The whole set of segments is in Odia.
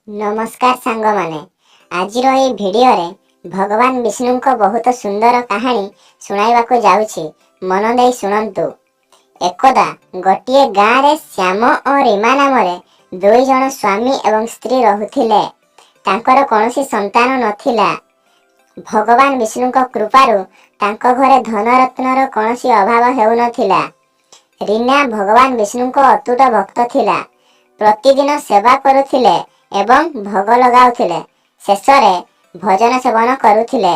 ନମସ୍କାର ସାଙ୍ଗମାନେ, ଆଜିର ଏହି ଭିଡ଼ିଓରେ ଭଗବାନ ବିଷ୍ଣୁଙ୍କ ବହୁତ ସୁନ୍ଦର କାହାଣୀ ଶୁଣାଇବାକୁ ଯାଉଛି। ମନ ଦେଇ ଶୁଣନ୍ତୁ। ଏକଦା ଗୋଟିଏ ଗାଁରେ ଶ୍ୟାମ ଓ ରୀମା ନାମରେ ଦୁଇ ଜଣ ସ୍ୱାମୀ ଏବଂ ସ୍ତ୍ରୀ ରହୁଥିଲେ। ତାଙ୍କର କୌଣସି ସନ୍ତାନ ନଥିଲା। ଭଗବାନ ବିଷ୍ଣୁଙ୍କ କୃପାରୁ ତାଙ୍କ ଘରେ ଧନରତ୍ନର କୌଣସି ଅଭାବ ହେଉନଥିଲା। ରୀନା ଭଗବାନ ବିଷ୍ଣୁଙ୍କ ଅତୁଟ ଭକ୍ତ ଥିଲା। ପ୍ରତିଦିନ ସେବା କରୁଥିଲେ ଏବଂ ଭୋଗ ଲଗାଉଥିଲେ, ଶେଷରେ ଭୋଜନ ସେବନ କରୁଥିଲେ।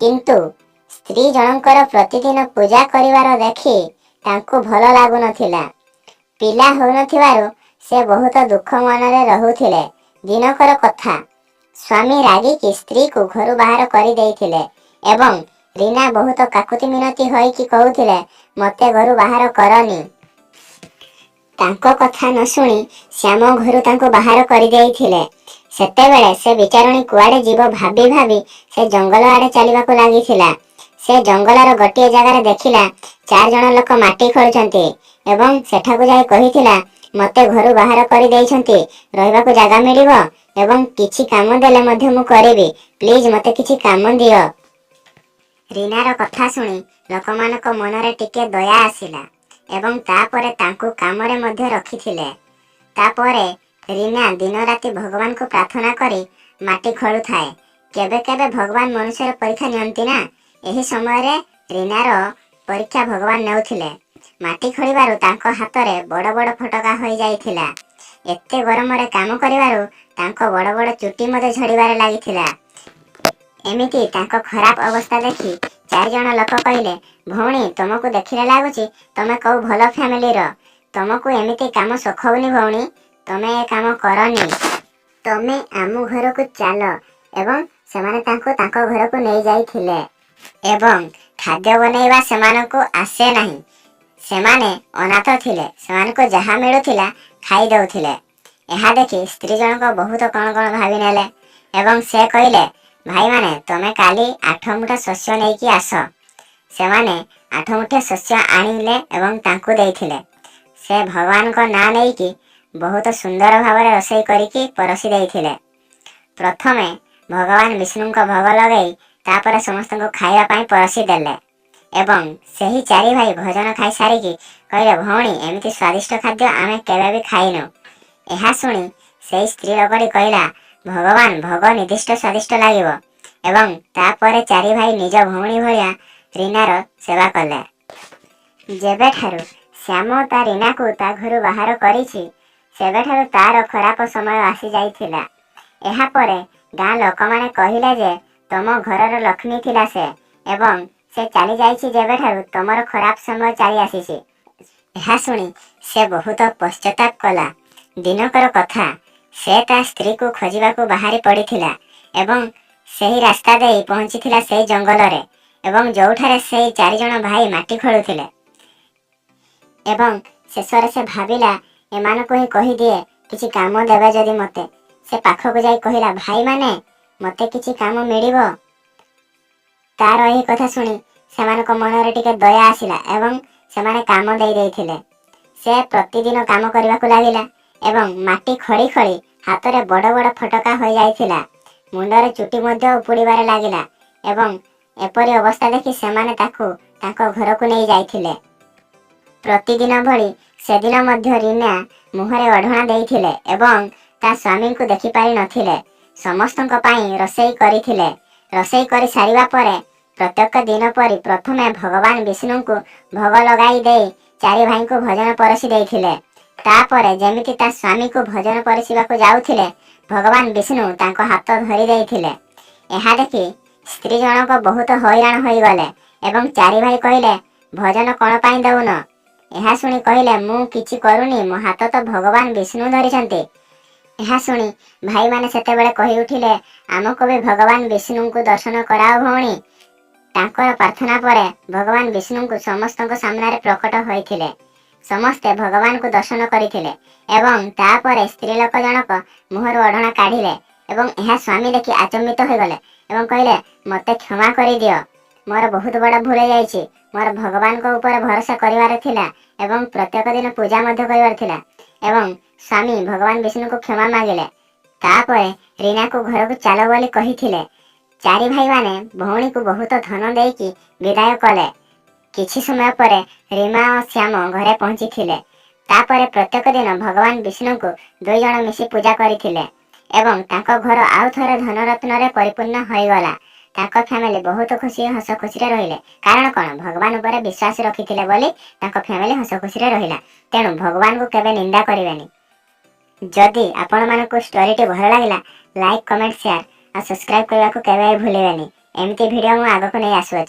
କିନ୍ତୁ ସ୍ତ୍ରୀ ଜଣଙ୍କର ପ୍ରତିଦିନ ପୂଜା କରିବାର ଦେଖି ତାଙ୍କୁ ଭଲ ଲାଗୁନଥିଲା। ପିଲା ହେଉନଥିବାରୁ ସେ ବହୁତ ଦୁଃଖ ମନରେ ରହୁଥିଲେ। ଦିନକର କଥା, ସ୍ୱାମୀ ରାଗିକି ସ୍ତ୍ରୀକୁ ଘରୁ ବାହାର କରିଦେଇଥିଲେ ଏବଂ ରୀନା ବହୁତ କାକୁତି ମିନତି ହୋଇକି କହୁଥିଲେ, "ମୋତେ ଘରୁ ବାହାର କରନି।" ତାଙ୍କ କଥା ନ ଶୁଣି ଶ୍ୟାମ ଘରୁ ତାଙ୍କୁ ବାହାର କରିଦେଇଥିଲେ। ସେତେବେଳେ ସେ ବିଚାରୁଣୀ କୁଆଡ଼େ ଯିବ ଭାବି ଭାବି ସେ ଜଙ୍ଗଲ ଆଡ଼େ ଚାଲିବାକୁ ଲାଗିଥିଲା। ସେ ଜଙ୍ଗଲର ଗୋଟିଏ ଜାଗାରେ ଦେଖିଲା, ଚାରି ଜଣ ଲୋକ ମାଟି ଖୋଳୁଛନ୍ତି ଏବଂ ସେଠାକୁ ଯାଇ କହିଥିଲା, "ମୋତେ ଘରୁ ବାହାର କରିଦେଇଛନ୍ତି, ରହିବାକୁ ଜାଗା ମିଳିବ ଏବଂ କିଛି କାମ ଦେଲେ ମଧ୍ୟ ମୁଁ କରିବି। ପ୍ଲିଜ, ମୋତେ କିଛି କାମ ଦିଅ।" ରୀନାର କଥା ଶୁଣି ଲୋକମାନଙ୍କ ମନରେ ଟିକେ ଦୟା ଆସିଲା ଏବଂ ତାପରେ ତାଙ୍କୁ କାମରେ ମଧ୍ୟ ରଖିଥିଲେ। ତାପରେ ରୀନା ଦିନ ରାତି ଭଗବାନଙ୍କୁ ପ୍ରାର୍ଥନା କରି ମାଟି ଖୋଳୁଥାଏ। କେବେ କେବେ ଭଗବାନ ମନୁଷ୍ୟର ପରୀକ୍ଷା ନିଅନ୍ତି ନା, ଏହି ସମୟରେ ରୀନାର ପରୀକ୍ଷା ଭଗବାନ ନେଉଥିଲେ। ମାଟି ଖୋଳିବାରୁ ତାଙ୍କ ହାତରେ ବଡ଼ ବଡ଼ ଫଟକା ହୋଇଯାଇଥିଲା। ଏତେ ଗରମରେ କାମ କରିବାରୁ ତାଙ୍କ ବଡ଼ ବଡ଼ ଚୁଟି ମଧ୍ୟ ଝଡ଼ିବାରେ ଲାଗିଥିଲା। ଏମିତି ତାଙ୍କ ଖରାପ ଅବସ୍ଥା ଦେଖି ଚାରିଜଣ ଲୋକ କହିଲେ, "ଭଉଣୀ, ତମକୁ ଦେଖିଲେ ଲାଗୁଛି ତମେ କୋଉ ଭଲ ଫ୍ୟାମିଲିର। ତମକୁ ଏମିତି କାମ ସଖଉନି। ଭଉଣୀ, ତମେ ଏ କାମ କରନି। ତମେ ଆମ ଘରକୁ ଚାଲ।" ଏବଂ ସେମାନେ ତାଙ୍କୁ ତାଙ୍କ ଘରକୁ ନେଇଯାଇଥିଲେ। ଏବଂ ଖାଦ୍ୟ ବନେଇବା ସେମାନଙ୍କୁ ଆସେ ନାହିଁ। ସେମାନେ ଅନାଥ ଥିଲେ। ସେମାନଙ୍କୁ ଯାହା ମିଳୁଥିଲା ଖାଇ ଦେଉଥିଲେ। ଏହା ଦେଖି ସ୍ତ୍ରୀ ଜଣକ ବହୁତ କଣ କଣ ଭାବି ନେଲେ ଏବଂ ସେ କହିଲେ, "ଭାଇମାନେ, ତମେ କାଲି 8 ମୁଠା ଶସ୍ୟ ନେଇକି ଆସ।" ସେମାନେ 8 ମୁଠା ଶସ୍ୟ ଆଣିଲେ ଏବଂ ତାଙ୍କୁ ଦେଇଥିଲେ। ସେ ଭଗବାନଙ୍କ ନାଁ ନେଇକି ବହୁତ ସୁନ୍ଦର ଭାବରେ ରୋଷେଇ କରିକି ପରସି ଦେଇଥିଲେ। ପ୍ରଥମେ ଭଗବାନ ବିଷ୍ଣୁଙ୍କ ଭୋଗ ଲଗେଇ ତାପରେ ସମସ୍ତଙ୍କୁ ଖାଇବା ପାଇଁ ପରସି ଦେଲେ ଏବଂ ସେହି ଚାରି ଭାଇ ଭୋଜନ ଖାଇସାରିକି କହିଲେ, "ଭଉଣୀ, ଏମିତି ସ୍ୱାଦିଷ୍ଟ ଖାଦ୍ୟ ଆମେ କେବେ ବି ଖାଇନୁ।" ଏହା ଶୁଣି ସେଇ ସ୍ତ୍ରୀ ଲୋକଟି କହିଲା, "ଭଗବାନ ଭୋଗ ନିର୍ଦ୍ଦିଷ୍ଟ ସ୍ୱାଦିଷ୍ଟ ଲାଗିବ।" ଏବଂ ତାପରେ ଚାରି ଭାଇ ନିଜ ଭଉଣୀ ଭଳିଆ ରୀନାର ସେବା କଲେ। ଯେବେଠାରୁ ଶ୍ୟାମ ତା ରୀନାକୁ ତା ଘରୁ ବାହାର କରିଛି, ସେବେଠାରୁ ତାର ଖରାପ ସମୟ ଆସିଯାଇଥିଲା। ଏହାପରେ ଗାଁ ଲୋକମାନେ କହିଲେ ଯେ ତମ ଘରର ଲକ୍ଷ୍ମୀ ଥିଲା ସେ ଏବଂ ସେ ଚାଲି ଯାଇଛି ଯେବେଠାରୁ ତମର ଖରାପ ସମୟ ଚାଲି ଆସିଛି। ଏହା ଶୁଣି ସେ ବହୁତ ପଶ୍ଚାତାପ କଲା। ଦିନକର କଥା, ସେ ତା ସ୍ତ୍ରୀକୁ ଖୋଜିବାକୁ ବାହାରି ପଡ଼ିଥିଲା ଏବଂ ସେହି ରାସ୍ତା ଦେଇ ପହଞ୍ଚିଥିଲା ସେଇ ଜଙ୍ଗଲରେ ଏବଂ ଯୋଉଠାରେ ସେଇ ଚାରିଜଣ ଭାଇ ମାଟି ଖୋଳୁଥିଲେ। ଏବଂ ଶେଷରେ ସେ ଭାବିଲା, ଏମାନଙ୍କୁ ହିଁ କହିଦିଏ, କିଛି କାମ ଦେବେ ଯଦି ମୋତେ। ସେ ପାଖକୁ ଯାଇ କହିଲା, "ଭାଇମାନେ, ମୋତେ କିଛି କାମ ମିଳିବ?" ତାର ଏହି କଥା ଶୁଣି ସେମାନଙ୍କ ମନରେ ଟିକେ ଦୟା ଆସିଲା ଏବଂ ସେମାନେ କାମ ଦେଇ ଦେଇଥିଲେ। ସେ ପ୍ରତିଦିନ କାମ କରିବାକୁ ଲାଗିଲା ଏବଂ ମାଟି ଖୋଳି ଖୋଳି ହାତରେ ବଡ଼ ବଡ଼ ଫଟକା ହୋଇଯାଇଥିଲା। ମୁଣ୍ଡରେ ଚୁଟି ମଧ୍ୟ ଉପୁଡ଼ିବାରେ ଲାଗିଲା ଏବଂ ଏପରି ଅବସ୍ଥା ଦେଖି ସେମାନେ ତାକୁ ତାଙ୍କ ଘରକୁ ନେଇ ଯାଇଥିଲେ। ପ୍ରତିଦିନ ଭଳି ସେଦିନ ମଧ୍ୟ ରୀନା ମୁହଁରେ ଓଢ଼ଣା ଦେଇଥିଲେ ଏବଂ ତା ସ୍ୱାମୀଙ୍କୁ ଦେଖିପାରି ନଥିଲେ। ସମସ୍ତଙ୍କ ପାଇଁ ରୋଷେଇ କରିଥିଲେ। ରୋଷେଇ କରି ସାରିବା ପରେ ପ୍ରତ୍ୟେକ ଦିନ ପରି ପ୍ରଥମେ ଭଗବାନ ବିଷ୍ଣୁଙ୍କୁ ଭୋଗ ଲଗାଇ ଦେଇ ଚାରି ଭାଇଙ୍କୁ ଭୋଜନ ପରସି ଦେଇଥିଲେ। ତାପରେ ଯେମିତି ତା ସ୍ୱାମୀକୁ ଭୋଜନ ପରସିବାକୁ ଯାଉଥିଲେ, ଭଗବାନ ବିଷ୍ଣୁ ତାଙ୍କ ହାତ ଧରି ଦେଇଥିଲେ। ଏହା ଦେଖି ସ୍ତ୍ରୀ ଜଣକ ବହୁତ ହଇରାଣ ହୋଇଗଲେ ଏବଂ ଚାରି ଭାଇ କହିଲେ, "ଭୋଜନ କଣ ପାଇଁ ଦଉନ?" ଏହା ଶୁଣି କହିଲେ, "ମୁଁ କିଛି କରୁନି, ମୋ ହାତ ତ ଭଗବାନ ବିଷ୍ଣୁ ଧରିଛନ୍ତି।" ଏହା ଶୁଣି ଭାଇମାନେ ସେତେବେଳେ କହି ଉଠିଲେ, "ଆମକୁ ବି ଭଗବାନ ବିଷ୍ଣୁଙ୍କୁ ଦର୍ଶନ କରାଅ ଭଉଣୀ।" ତାଙ୍କର ପ୍ରାର୍ଥନା ପରେ ଭଗବାନ ବିଷ୍ଣୁଙ୍କୁ ସମସ୍ତଙ୍କ ସାମ୍ନାରେ ପ୍ରକଟ ହୋଇଥିଲେ। ସମସ୍ତେ ଭଗବାନଙ୍କୁ ଦର୍ଶନ କରିଥିଲେ ଏବଂ ତାପରେ ସ୍ତ୍ରୀ ଲୋକ ଜଣକ ମୁହଁରୁ ଓଢ଼ଣା କାଢ଼ିଲେ ଏବଂ ଏହା ସ୍ୱାମୀ ଦେଖି ଆଚମ୍ବିତ ହୋଇଗଲେ ଏବଂ କହିଲେ, "ମୋତେ କ୍ଷମା କରିଦିଅ, ମୋର ବହୁତ ବଡ଼ ଭୁଲ ହେଇଯାଇଛି। ମୋର ଭଗବାନଙ୍କ ଉପରେ ଭରସା କରିବାର ଥିଲା ଏବଂ ପ୍ରତ୍ୟେକ ଦିନ ପୂଜା ମଧ୍ୟ କରିବାର ଥିଲା।" ଏବଂ ସ୍ୱାମୀ ଭଗବାନ ବିଷ୍ଣୁଙ୍କୁ କ୍ଷମା ମାଗିଲେ। ତାପରେ ରୀନାକୁ ଘରକୁ ଚାଲ ବୋଲି କହିଥିଲେ। ଚାରି ଭାଇମାନେ ଭଉଣୀକୁ ବହୁତ ଧନ ଦେଇକି ବିଦାୟ କଲେ। କିଛି ସମୟ ପରେ ରୀମା ଓ ଶ୍ୟାମ ଘରେ ପହଞ୍ଚିଥିଲେ। ତାପରେ ପ୍ରତ୍ୟେକ ଦିନ ଭଗବାନ ବିଷ୍ଣୁଙ୍କୁ ଦୁଇ ଜଣ ମିଶି ପୂଜା କରିଥିଲେ ଏବଂ ତାଙ୍କ ଘର ଆଉ ଥରେ ଧନରତ୍ନରେ ପରିପୂର୍ଣ୍ଣ ହୋଇଗଲା। ତାଙ୍କ ଫ୍ୟାମିଲି ବହୁତ ଖୁସି, ହସ ଖୁସିରେ ରହିଲେ। କାରଣ କ'ଣ? ଭଗବାନ ଉପରେ ବିଶ୍ୱାସ ରଖିଥିଲେ ବୋଲି ତାଙ୍କ ଫ୍ୟାମିଲି ହସ ଖୁସିରେ ରହିଲା। ତେଣୁ ଭଗବାନଙ୍କୁ କେବେ ନିନ୍ଦା କରିବେନି। ଯଦି ଆପଣମାନଙ୍କୁ ଷ୍ଟୋରିଟି ଭଲ ଲାଗିଲା, ଲାଇକ୍, କମେଣ୍ଟ, ସେୟାର ଆଉ ସବସ୍କ୍ରାଇବ୍ କରିବାକୁ କେବେ ବି ଭୁଲିବେନି। ଏମିତି ଭିଡ଼ିଓ ମୁଁ ଆଗକୁ ନେଇ ଆସୁଅଛି।